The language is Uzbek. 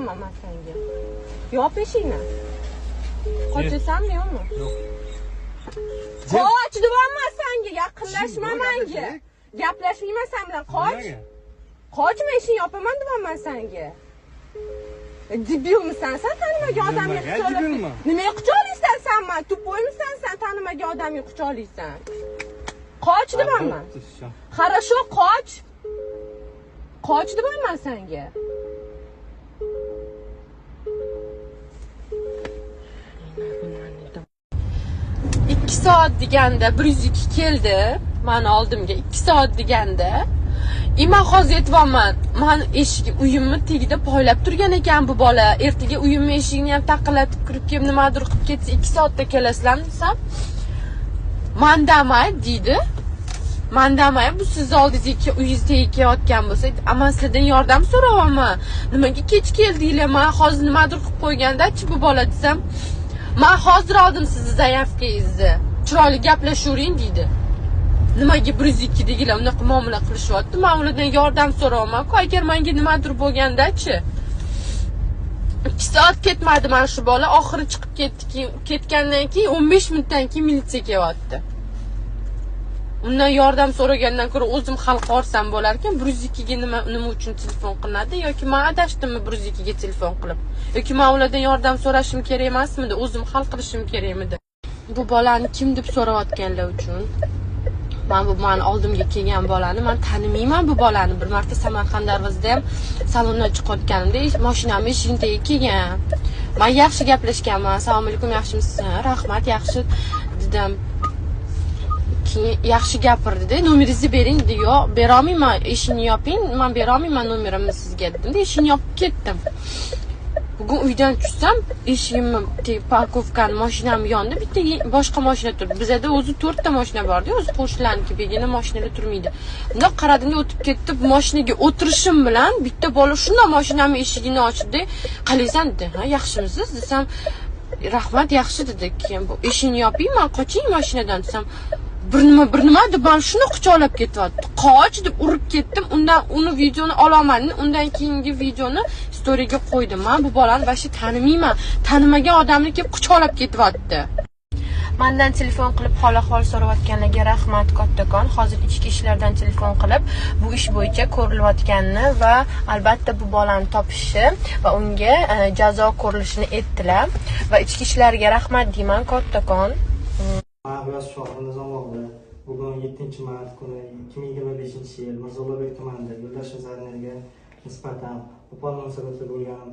deyapman man senga. Yop eshikni. Qochasanmi, yo'qmi? Yo'q. Qoch deyapman senga, yaqinlashma menga. Gaplashmayman sen bilan, qoch. Nimaga? Qochma, eshikni yopaman deyapman senga. Debilmisan sen, tanimagan odamga Nimaga quchoqlab. Debilman? Nimaga quchoqlaysan sen mani? Тупой misan sen, tanimagan odamga quchoqlaysan? Qoch deyapman. Bo'pti, всё. Хорошо, qoch. Qoch deyapman senga. 2 soat deganda 102 keldi mani oldimga, 2 soat deganda. И man hozir aytyapman, man eshik, uyimni tagida poylab turgan ekan bu bola. Ertaga uyimni eshigini ham taqillatib kirib kelib, nimadir qilib ketsa, 2 soatda kelasizlarmi desam, mandamay deydi. Mandamay, bu sizni oldingizga, uyingiz tagiga kelayotgan bo'lsa, man sizlardan yordam so'rayapman, nimaga kech keldinglar, man hozir nimadir qilib qo'ygandachi bu bola desam, man hozir oldim sizni заявка ngizni, chiroyli gaplashavering deydi. Nimaga 102dagilar unaqa muomala qilishyapti? Man ulardan yordam so'rayapmanku, agar manga nimadir bo'lgandachi? 2 soat ketmadi mana shu bola, oxiri chiqib ketdi. Keyin ketgandan keyin 15 minutdan keyin militsiya kelyapti. Undan yordam so'ragandan ko'ra o'zim hal qilib bo'larkan. 102ga nima uchun telefon qilinadi? Yoki man adashdimmi 102ga telefon qilib? Yoki man ulardan yordam so'rashim kerak emasmidi, o'zim hal qilishim kerakmidi? Bu bolani kim deb so'rayotganlar uchun, man bu mani oldimga kelgan bolani man tanimayman. Bu bolani bir marta Samarqand Darvozada ham salondan chiqayotganimda mashinamni eshigini tagiga kelgan. Man yaxshi gaplashganman: "Assalomu alaykum, yaxshimisiz?" "Ha, rahmat, yaxshi", dedim. Keyin yaxshi gapirdida, "Nomeringizni bering", dedi. "Yo'q, berolmayman, eshikni yoping, man berolmayman nomerimni sizga", dedimda, eshikni yopib ketdim. Bugun uydan tushsam, eshigimni парковка ni, mashinam yonida bitta boshqa mashina turibdi. Bizada o'zi to'rtta mashina borda, o'zi qo'shnilarniki, begona mashinalar turmaydi. Bundoq qaradimda, o'tib ketdi. Mashinaga o'tirishim bilan bitta bola shundoq mashinamni eshigini ochdi. "Qalaysan?" dedi. "Ha, yaxshimisiz?" desam, "Rahmat, yaxshi", dedi. Keyin, "Bu eshikni yoping, man qoching mashinadan", desam, bir nima, bir nima deb mani shuni quchoqlab ketyapti. "Qoch", deb urib ketdim. Undan uni videoni ololmadim, undan keyingi videoni storyga qo'ydim. Man bu bolani вообще tanimayman, tanimagan odamni kelib quchoqlab ketyapti. Mandan telefon qilib hol ahvol so'rayotganlarga rahmat kattakon. Hozir ichki ishlardan telefon qilib, bu ish bo'yicha ko'rilayotganini va albatta bu bolani topishi va unga jazo ko'rilishini aytdilar va ichki ishlarga rahmat deyman kattakon. Man G'iyos Shohir Nizomog'li. Bugun 7 mart kuni 2025 yil Mirzo Ulug'bek tumanida Yo'ldoshev Zarinaga nisbatan qo'pol munosabatda bo'lgan.